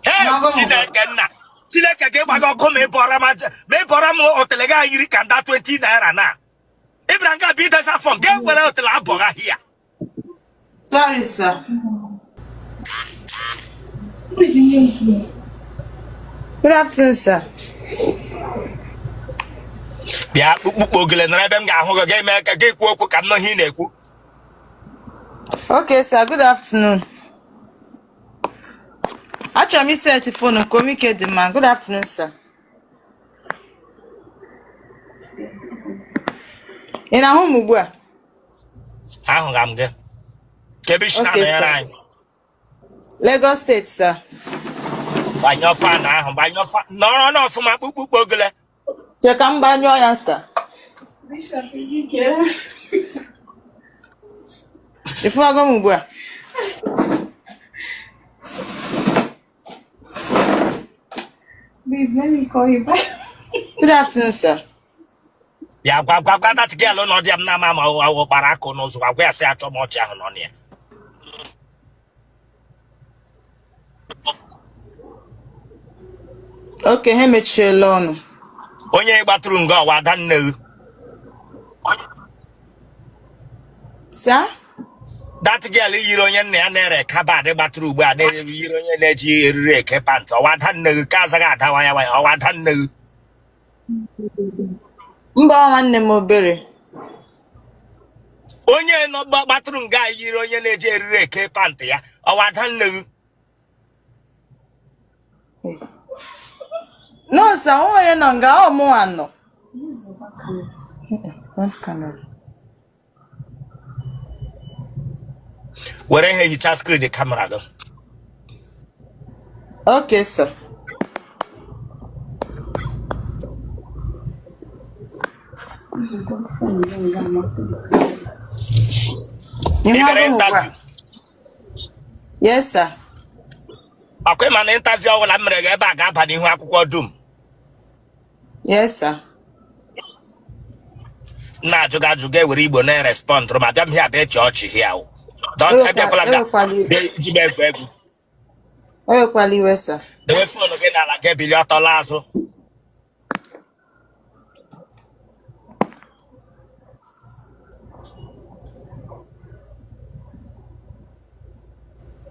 Hey, Amago m. Chineke nna, Chineke ga-agba gị ọkụ ma ị bọrọ m ma ị bọrọ m otele gị yiri ka nda 20 naira na ị bịara nga bịa idesa phone ga were otele abọgha hia. Sorry, sir. Good afternoon, sir. Bịa kpukpukpu ogele nọrọ ebe m ga-ahụ gị ga-eme ka gị kwuo okwu ka m nụ ihe ị na-ekwu. Okay, sir. Good afternoon. Achọrọ m iset phone nke omike dị mma. Good afternoon, sir. Ị na-ahụ m ugbu a? Ahụga m gị. Kee ebe i si Okay, na-anọnyere sir. anyị? Lagos State, sir. Gbanyụọ fan ahụ, gbanyụọ fan. Nọrọ n'ọfụma kpukpukpu ogele. Chere ka m gbanyụọ ya, sir. Ị fụwago m ugbu a? Babe, let me call you back. Good afternoon, sir. Bịa gwa gwa gwa that girl nọ dị m na ama ma ọ kpara akụ n'ụzọ gwa gwa ya sị achọ m ọchị ahụ nọ na ya. Okay, ha emechiela ọnụ. Onye gbatụrụ nga ọ wụ ada nne gị? Sir? That girl yiri onye nna ya na-ere kabad gbatụrụ ugbu a na-yiri onye na-eji eriri eke pant ọ wụ ada nne gị ka azaghị ada waya waya ọ wụ ada nne gị? Mba, ọ nwanne m obere. Onye nọ gbatụrụ nga yiri onye na-eji eriri eke pant ya ọ wụ ada nne gị? No, sir, nwa onye nọ nga ọ mụnwa nọ. Front camera. Were ihe hichaa screen camera gị. Okay, sir. Ị bịara interview? Yes, sir. Ọkwa ị ma na interview ọbụla m mere gị ebe a ga-aba n'ihu akwụkwọ dum? Yes, sir. M na-ajụ gị ajụ gị ewere Igbo na-erespond ma bịa m hịa bịa eche ọchị hịa o. Don't abịakwala nga bịa ji m egwu egwu. Ewekwala iwe, sir. Dewe phone gị n'ala gị ebili ọtọ laa azụ.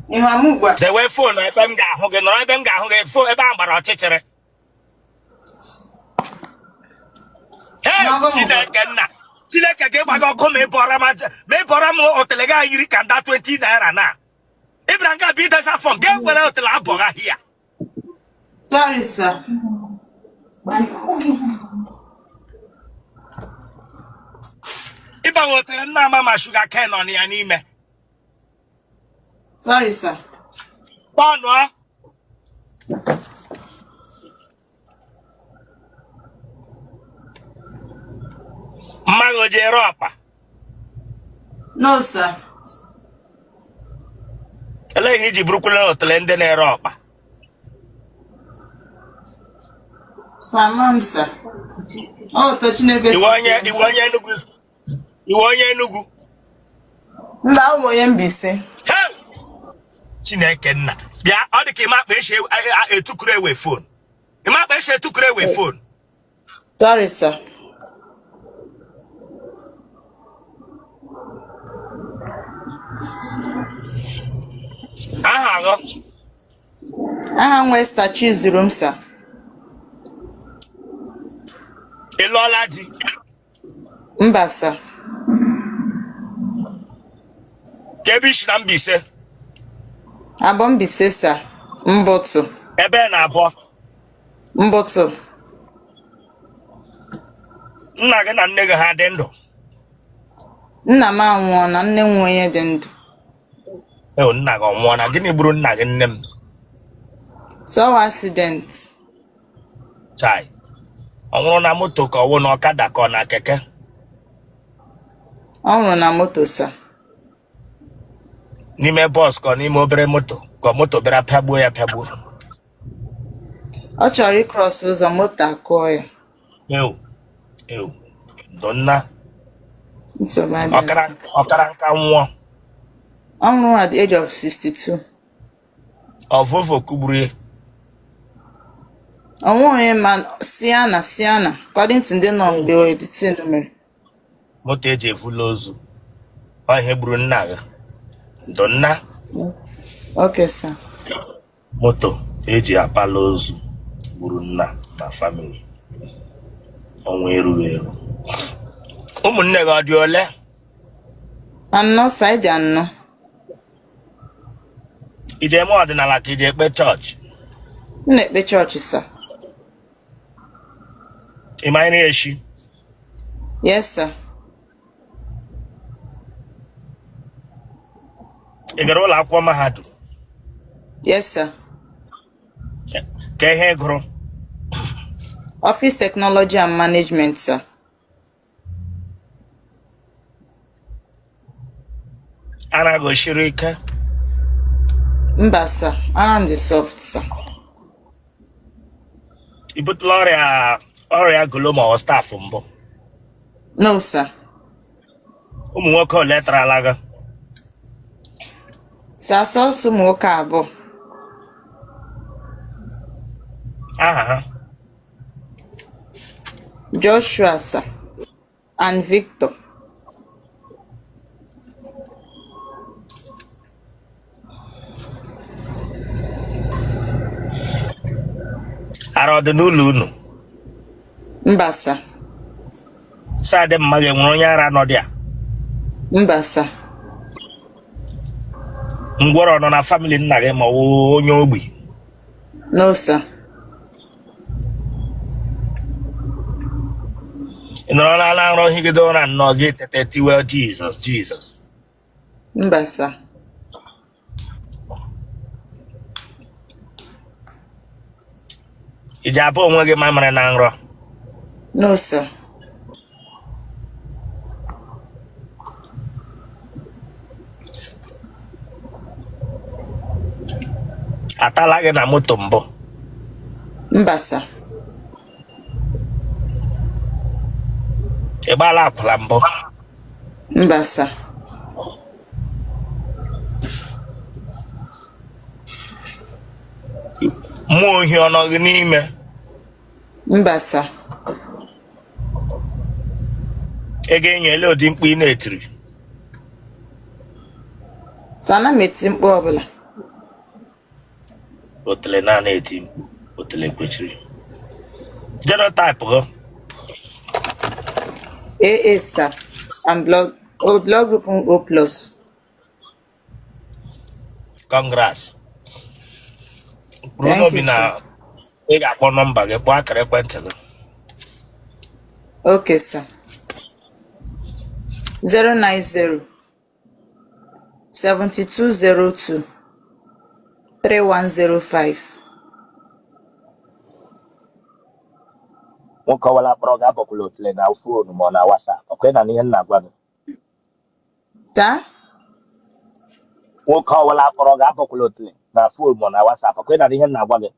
Ihu m ugbu a. Dewe phone ebe m ga-ahụ gị, nọrọ ebe m ga-ahụ gị, phone ebe ahụ gbara ọchịchịrị. Hey, Chineke nna, Chineke ga-agba gị ọkụ ma ị bọrọ m ma ị bọrọ m otele gị yiri ka nda 20 naira na ị bịara nga bịa idesa phone ga were otele abọgha hia. Sorry, sir. Ịgbanwe otele nna ama ma sugar cane nọ ya n'ime. Sorry, sir. Tọnụọ. Mma gị o ji ere ọkpa? No, sir. Elee ihe i ji burukwala otele ndị na-ere ọkpa? Sir, ama m, sir. Ọ ụtọ Chineke Iwe si onye kee, iwe sir. onye Enugu iwe onye Enugu? Mba, abụ m onye Mbaise. Hey! Chineke nna, bịa, ọ dị ka ị ma akpa esi etukuru ewe phone, ị ma akpa esi etukuru ewe phone? Sorry, sir. Aha gị? Aha m Esther Chizurum, sir. Ị lụọla di? Mba, sir. Kee ebe i si na Mbaise? Aboh Mbaise, sir. Mbụtụ. Ebe na Aboh? Mbụtụ. Nna gị na nne gị ha dị ndụ? Nna m anwụọla, nne m onye dị ndụ. Eo, nna gị ọ nwụọla? Gịnị gburu nna gị, nne m? Sir, ọ accident. Chai, ọ nwụrụ na moto ka ọ wụ na ọkada ka ọ na keke? Ọ nwụrụ na moto, sir. N'ime bus ka ọ n'ime obere moto ka ọ moto bịara pịagbuo ya pịagbuo? Ọ chọrọ ịcross ụzọ, moto akụọ ya. Ew, ew, ndo nna. Nsogbu adịghị. Ọ kara ọ kara nka nwụọ? Ọ nwụrụ at the age of 62. Ọ Volvo kụgburu ya? Onwe onye ma. Sienna, Sienna, according to ndị nọ mgbe the thing mere. Moto eji evula ozu, ọ ihe gburu nna gị ndo nna. Okay, sir. Moto eji apala ozu gburu nna na family, ọnwụ erughị eru. Ụmụnne gị ọ dị ole? Anọ, sir, anyị dị anọ. I ji eme ọdịnala ka i ji ekpe chọọchị? M na-ekpe chọọchị, sir. Ị ma nri eshi? Yes, sir. Ị gara ụlọ akwụkwọ mahadum? Yes, sir. Ka ihe ị gụrụ? Office Technology and Management, sir. Ara gị o shiri ike? Mba, sir. Ara m dị soft, sir. I butela ọrịa golo ma ọ staph mbụ? No, sir. Ụmụ nwoke ole tarala gị? Sir, sọsọ ụmụ nwoke abụọ. Aha ha? Joshua, sir, and Victor. Ara ọ dị n'ụlọ unu? Mba, sir. Side mma gị enwere onye ara nọ dị a? Mba, sir. Ngwọrọ nọ na family nna gị ma ọ wụ onye ogbi? No, sir. Ị nọrọ n'ala nrọ higide ụra nnọọ gị tete tiwe Jizọs, Jizọs? Mba, sir. Ị ji abụ onwe gị mamịrị na nrọ? No, sir. Atala gị na moto mbụ? Mba, sir. Ị gbaala akwụla mbụ? Mba, sir. Mmụọ ohi ọ nọ gị n'ime? Mba, sir. Ị ga-enye ele ụdị mkpu ị na-etiri? Sir, ana m eti mkpu ọbụla. Otele na eti mkpu, otele kwechiri. Genotype gị? AA, sir. And blood, oh, blood group O plus. Congrats. Ruo Thank n'obi you, na sir. ị ga-akpọ nọmba gị, kpọọ akara ekwentị gị. Okay, sir. 090 7202 3105. Nwoke ọwụla kpọrọ gị, abọkwala otele na phone ma ọ na WhatsApp. Ọkwa ị na ihe m na-agwa gị? Sir? Nwoke ọwụla kpọrọ gị, abọkwala otele na phone ma ọ na WhatsApp. Ọkwa ị na ihe m na-agwa gị?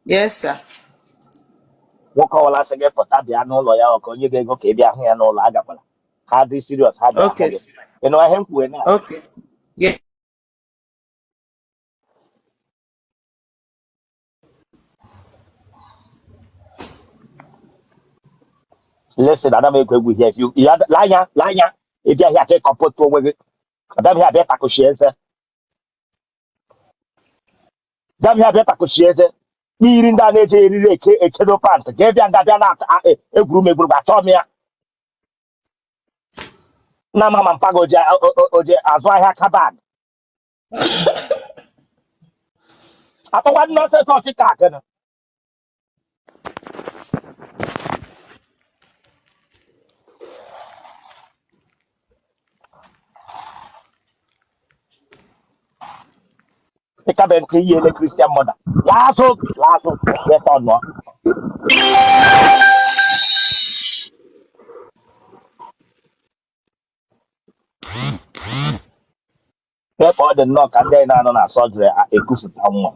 Yes, sir. Nwoke ọwụla sị gị pụta bịa n'ụlọ ya, ọ ka onye gị ego ka ị bịa hụ ya n'ụlọ, agakwala. Ha dị serious, ha bịa hụ gị. Ị nụ ihe m kwuwe na? Okay. Yeah. Listen, ana m egwu egwu here. If you lee anya, lee anya, ị bịa here ka ị comport onwe gị. Abịa m here abịa takụchi eze. Bịa m here abịa takụchi eze. N'iri ndị a na-eji eriri eke ekedo pant ka ị bịa nga bịa na egwuru m egwuru, achọọ m ya na mama mpago oji azụ ahịa kabad atọkwa nonsense ọchịcha akịnụ. Ịkabe nke iyi ele Christian mother. Laa azụ, laa azụ, leta ọnụọ. Ebe ọ dị nnọọ ka ndị anyị na-anọ na surgery ekufụta nwa.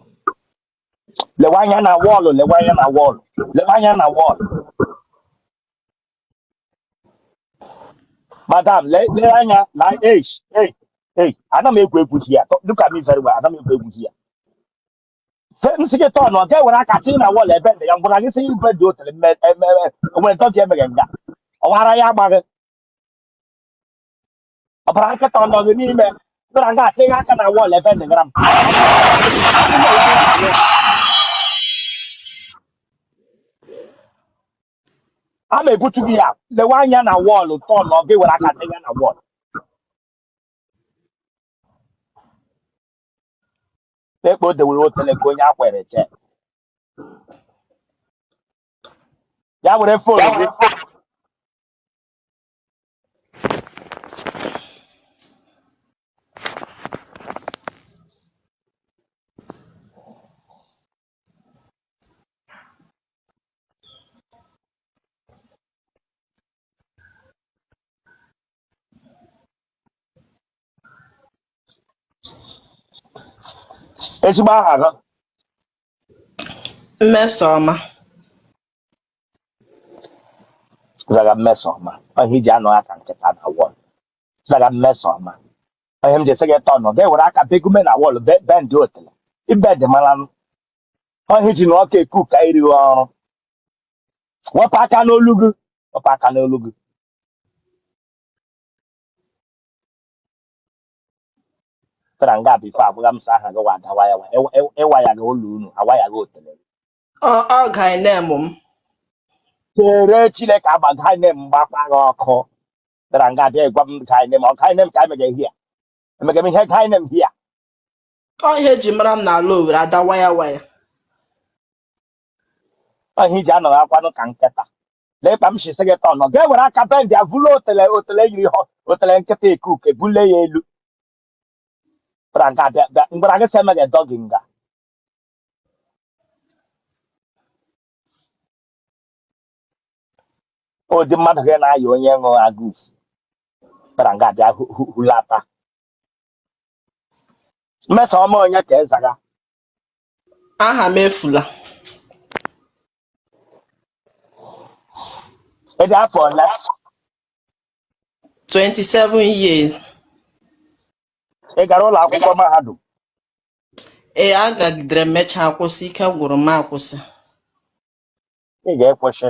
Lewe anya na wall, lewe anya na wall, lewe anya na wall. Madam, lee anya na age. Hey, hey, ana m egwu egwu here. Look at me very well. Ana m egwu egwu here. M sị gị turn, ọ ga-ewere aka tinye na wall ebe ndị ya ngwara gị sị igwe dị otele nwere dọgị emeghe nga ọwara ya agbaghị ọbara nkịta ọ nọ gị n'ime bịara nga atinye aka na wall ebe ndị gara m. A ma ebutu gị ya lewe anya na wall, turn, ọ ga-ewere aka tinye na wall. Ekpe o dewere otele ka onye akwere chee ya were phone gị. Ezigbo aha gị? Mmesoma. Zaga Mmesoma. Ọhịa iji anọ aka nkịta na wall. Zaga Mmesoma. Ọhịa m ji esi gị turn, ga-ewere aka begume na wall bend otele ibed mara ọhịa iji na ọka eku ka irighị ọrụ. Wepụ aka n'olu gị, wepụ aka n'olu gị. Tara nga before abụga m sa aha gị wada waya ịwa ya gị ụlọ unu awa ya gị otele. Ọ ga-ene m m. Chere, Chineke agbaga nne m gbakwa gị ọkụ. Tara nga bịa gwa m ka nne m ọ ka nne m ka emege hia emege m ihe ka nne m hia. Ọ ihe eji mara m n'ala Owerri, ada waya waya. Ọhịa iji anọghị akwanụ ka nkịta. Lee ka m si sị gị turn, ga-ewere aka bend ya vulu otele otele yiri otele nkịta ekuke bulie ya elu. Tara nga bịa bịa ngwara gị sị emege doggy nga. Ụdị mmadụ gị na-ayị onye ṅụ agus tara nga bịa hulata. Mmesoma onye ka ịzaga? Aha m efula. Ịdị afọ ole? 27 years. Ị gara ụlọ akwụkwọ mahadum? Ee, agagidere m mechaa kwụsị, ike gwụrụ m akwụsị. Ị ga-ekwesị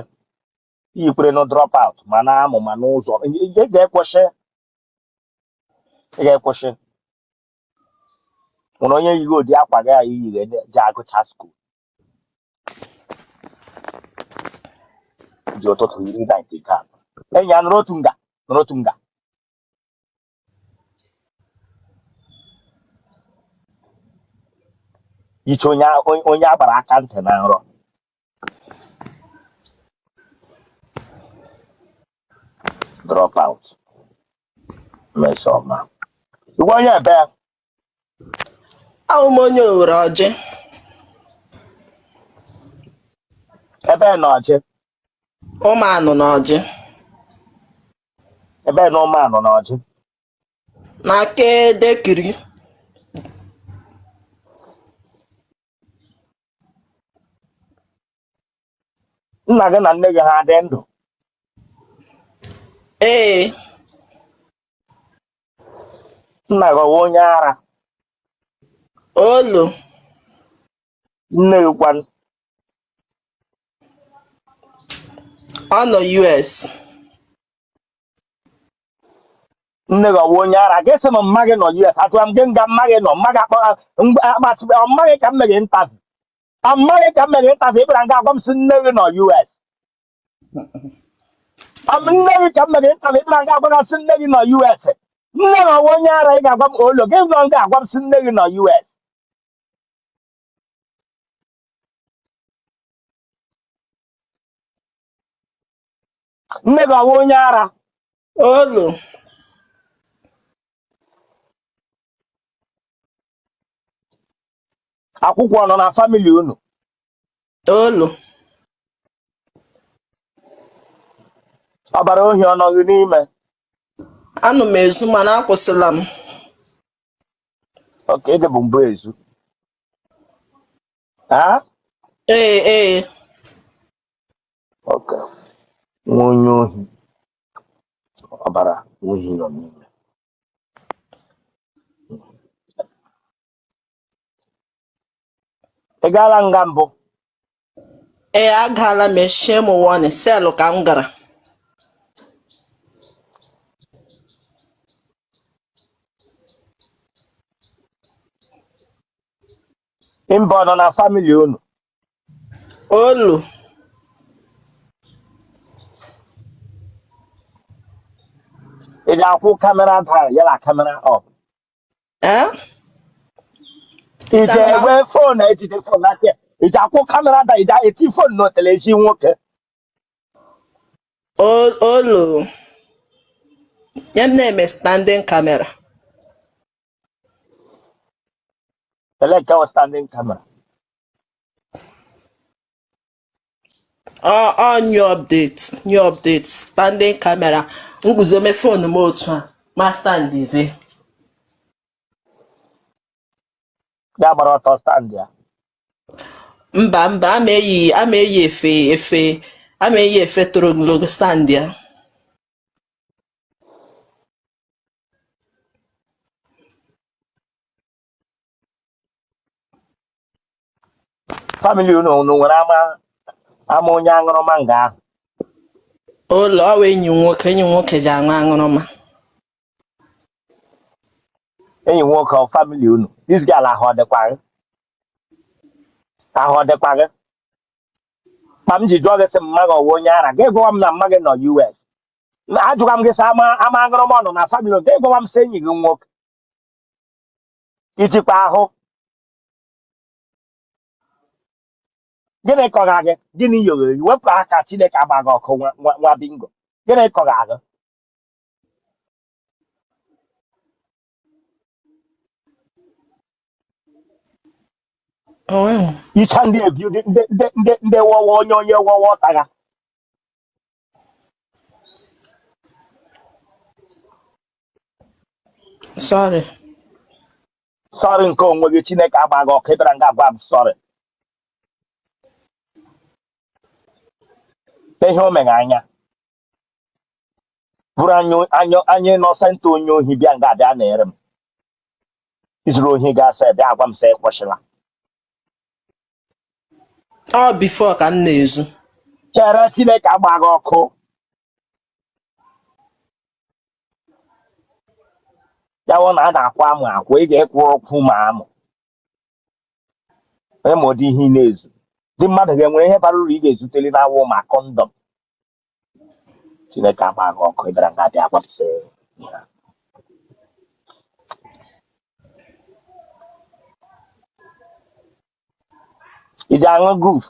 iyikwere no drop out ma na-amụ ma n'ụzọ ị ga-ekwesị, ị ga-ekwesị nwere onye yighị ụdị akwa gị a iyiri ji agụcha school ji ụtụtụ yiri night gown. Enyi ya nụrụ otu nga, nụrụ otu nga. Iche onye onye a gbara aka ntị na nrọ. Drop out. Mmesoma igwe onye ebe? Awụ m onye Owerri Ọjị. Ebe na Ọjị? Ụmụanụ na Ọjị. Ebe na Ụmụanụ na Ọjị? Na Kedekiri. Nna gị na nne gị ha dị ndụ? Ee. Nna gị ọwụ onye ara? Olo. Nne gị kwanụ? Ọ nọ US. Nne gị ọwụ onye ara? Gị sị m mma gị nọ US, atụra m gị nga mma gị nọ, mma gị akpọ akpatụ mma gị ka m mere interview, mma gị ka m mere interview. Ị bịara nga agwa m sị nne gị nọ US. Ọ bụ nne gị ka m mere interview, ị bịara nga agwa m sị nne gị nọ US. Nne gị ọwụ onye ara? Ị ga-agwa m olo gị nọ nga agwa m sị nne gị nọ US. Nne gị ọwụ onye ara? Olo. Akwụkwọ nọ na family unu? Olo. Ọbara ohi ọ nọ gị n'ime? Anụ m ezu mana akwụsịla m. Okay, ịdị bụ mbụ ezu ha? Ee. Okay, nwa onye ohi, ọbara ohi nọ n'ime. Ị gaala nga mbụ? Ee, agaala m eshie m warning cell ka m gara. Mba, ọ nọ na family unu? Olu. Ị ga-akwụ camera down ya na camera up? Ee? Ị ga-enwe phone ejide phone n'aka ya? Ị ga-akwụ camera down, ị ga-eti phone n'otele ezi nwoke? Olu. Nye m na-eme standing camera. Ele nke wụ standing camera? Ọ new update standing camera, nguzome phone m otu a ma standizie. Ya gbara ọtọ stand ya? Mba, mba, ama eyi efe ama eyi efe toro ogologo stand ya. Family unu nwere ama onye aṅụrụma nga ahụ? Ụlọ ọwa enyi m nwoke ji aṅụ aṅụrụma. Enyi nwoke ọ family unu? This girl, ahụ ọ dịkwa gị? Ahụ ọ dịkwa gị? Ma m ji jụọ gị sị mma gị ọwa onye ara, gị gwawa m na mma gị nọ US. Ajụkwa m gị sị ama aṅụrụma ọ nọ na family unu, gị gwawa m sị enyi gị nwoke. Ijikwa ahụ gịnị kọga gị? Gịnị yoghere? Wepụ aka, Chineke agba gị ọkụ. Nwa nwa bingo, gịnị kọga gị? Onweghị. Icha ndị ebi ndị wọwọ onye wọwọ tagha. Sorry. Sorry nke onwe gị. Chineke agba gị ọkụ, ịbịara nga agwa m sorry. Ihe o meghe anya bụrụ anya anya anya innocent onye ohi bịa nga bịa na-ere m izuru ohi ga-asa bịa agwa m sị kwụsịla. Ọ before ka m na-ezu. Chere, Chineke agba gị ọkụ. Ya wụ na a na-akwa amụ akwa, ị ga-ekwu okwu ma amụ onye ma ụdị ihe ị na-ezu. Ndị mmadụ ga-enwere ihe bara uru ị ga-ezuteli na-awụ ma condom. Chineke agba gị ọkụ, ị bịara nga bịa gwa m sị ihe a. Ị ji aṅụ guf?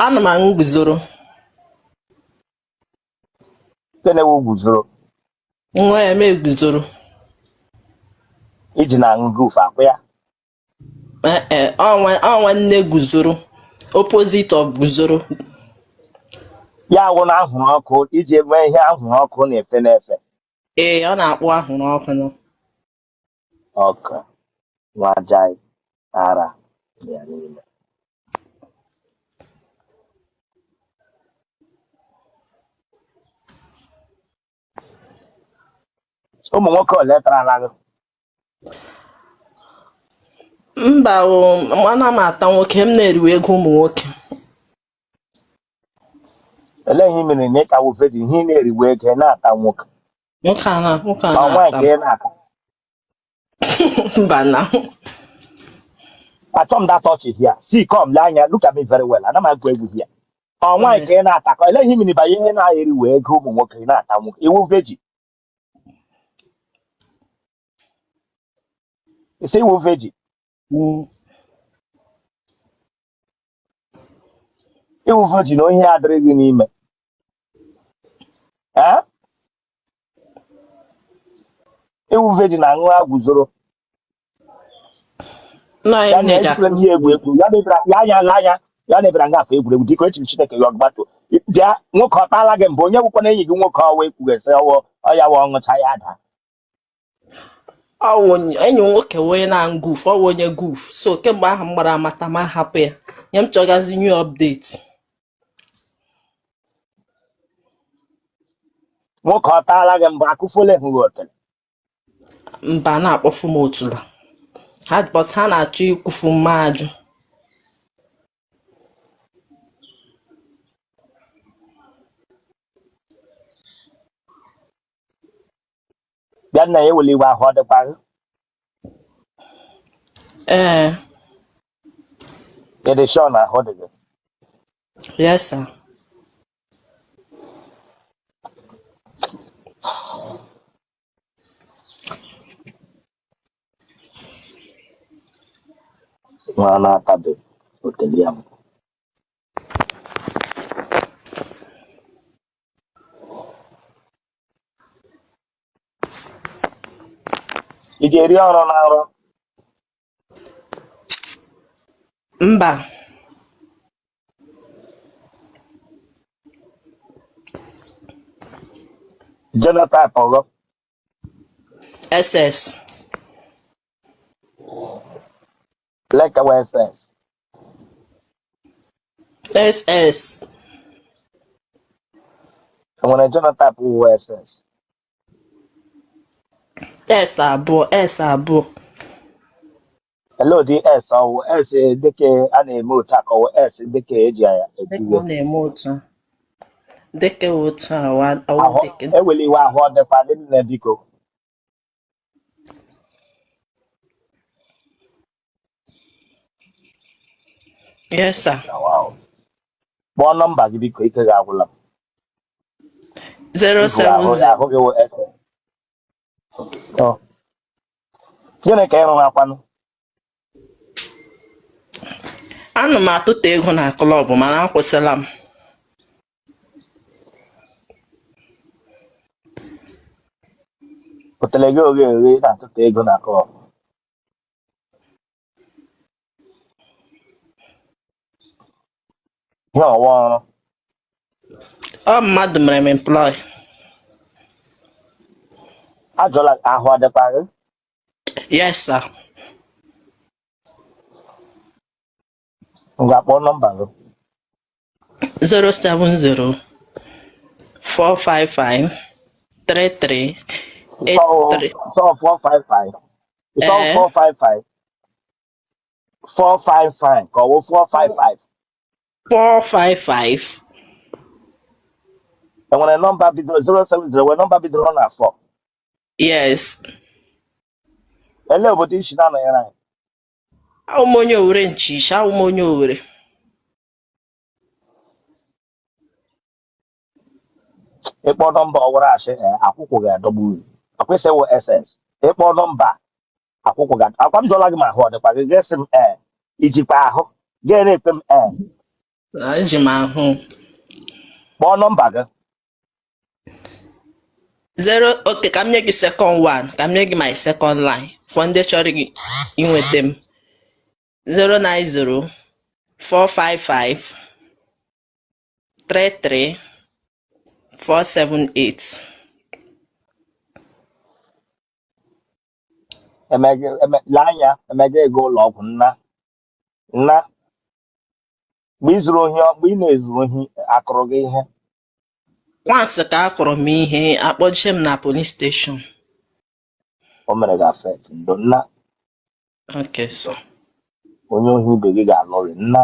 Ana m aṅụ guzoro. Nke na-ewu guzoro? Nwa ya mee guzoro. Iji na-aṅụ guf akwụ ya? Ee, ọ nwanne guzoro, opposite of guzoro. Ya wụ na ahụrụ ọkụ, iji eme ihe ahụrụ ọkụ na-efe n'efe? Ee, ọ na-akpụ ahụrụ ọkụ nọ. Ọkụ nwa jai ara ya niile. Ụmụ nwoke ole tarala gị? Mba o, mana m ata nwoke, m na-eriwe ego ụmụ nwoke. Olee ihe i mere na ị ka wụ virgin, ihe ị na-eriwe ego, ị na-ata nwoke? Nwoke a Ọ nwaanyị na-ata ka m. ị na-ata? Mba na. Achọ m that touch here. See, come lee anya, look at me very well. Ana m agụ egwu here. Ọ nwaanyị ka ị na-ata ka olee ihe i mere banye ihe na-eriwe ego ụmụ nwoke, ị na-ata nwoke? Ị wụ virgin? Ị sị ị wụ virgin? Mm. Ị wụ virgin, ohi adịrị gị n'ime. Ee, ị wụ virgin na aṅụ agwụzoro. Nna Ya anyị na na-eji ejikere m ihe egwu egwu ya mebira ya anya la anya ya mebira ngafe egwuregwu dịka echiri Chineke ya ọgbatu bịa. Nwoke ọ taala gị mbụ? Onye gwụkwana enyi gị nwoke ọwa ekwughesị ọwụ ọya wa ọṅụcha ya daa? Ọ wụ enyi m nwoke wụ onye na-aṅụ guf, ọ wụ onye guf. So kemgbe ahụ m gbara amata ma hapụ ya, nye m chọgazi new update. Nwoke ọ taala gị mbụ? Akụfuola hụghị otele? Mba, na-akpọfu m otula. Ha but ha na-achọ ikwufu m ajụ. Bịa nna ya ewele iwe, ahụ ọ dịkwa gị? Ee. Ị dị sure na ahụ dị gị? Yes, sir. Nwa na-atabe otele ya m. Ị ga-eri ọrụ na nrọ? Mba. Genotype gị? SS. Lekewa SS? SS. Enwere genotype wụ SS? S abụọ, S abụọ. Ele ụdị S ọ wụ? S dịka a na-eme otu a ka ọ wụ S dịka eji ya Dịka etinye? ọ na-eme otu a. Dịka otu a, ọwụ Ahụ dịka. ewele iwe, ahụ ọ dịkwa gị nne biko? Yes, sir. Wow. Kpọọ nọmba gị biko, ike gị agwụla m. Ibu ahụ 070 ahụ gị wụ S. Ọ. Gịnị ka ị rụrụ akwanụ? Ana m atụta ego na club mana akwụsịla m. Otele gị oghe oghe na-atụta ego na club. Ihe ọwa ọrụ? Ọ mmadụ mere m employ. Ajụla, ahụ ọ dịkwa gị? Yes, sir. Ngwa, kpọọ nọmba gị. 070 455 33 83. Sọ 455? Sọ. Ee. 455 455 ka ọ wụ 455? 455. Enwere nọmba bidoro 070, nwere nọmba bidoro na 4? Yes. Elee obodo i si na-anọnyere anyị? Awụ m onye Owere Nchichi, awụ m onye Owere. Ịkpọ nọmba ọwụrụ asị, akwụkwọ ga-adọgbu uru akwụsị wụ SS. Ịkpọ nọmba akwụkwọ ga akwa m jụọla gị ma ahụ ọ dịkwa gị, gị sị m ee. Ijikwa ahụ gị na-ekpe m ee? Eji m ahụ. Kpọọ nọmba gị. Zero, okay, ka m nye gị second one, ka m nye gị my second line for ndị chọrọ gị inweta m. 090 455 33 478. Emege eme lee anya emege ego ụlọ ọgwụ nna nna mgbe ị zuru ohi, mgbe ị na-ezuru ohi akụrụ gị ihe? Once ka a kụrụ m ihe, akpọjie m na police station. O mere gị affect? Ndo nna. Okay, sir. Onye ohi ibe gị ga-alụ gị nna.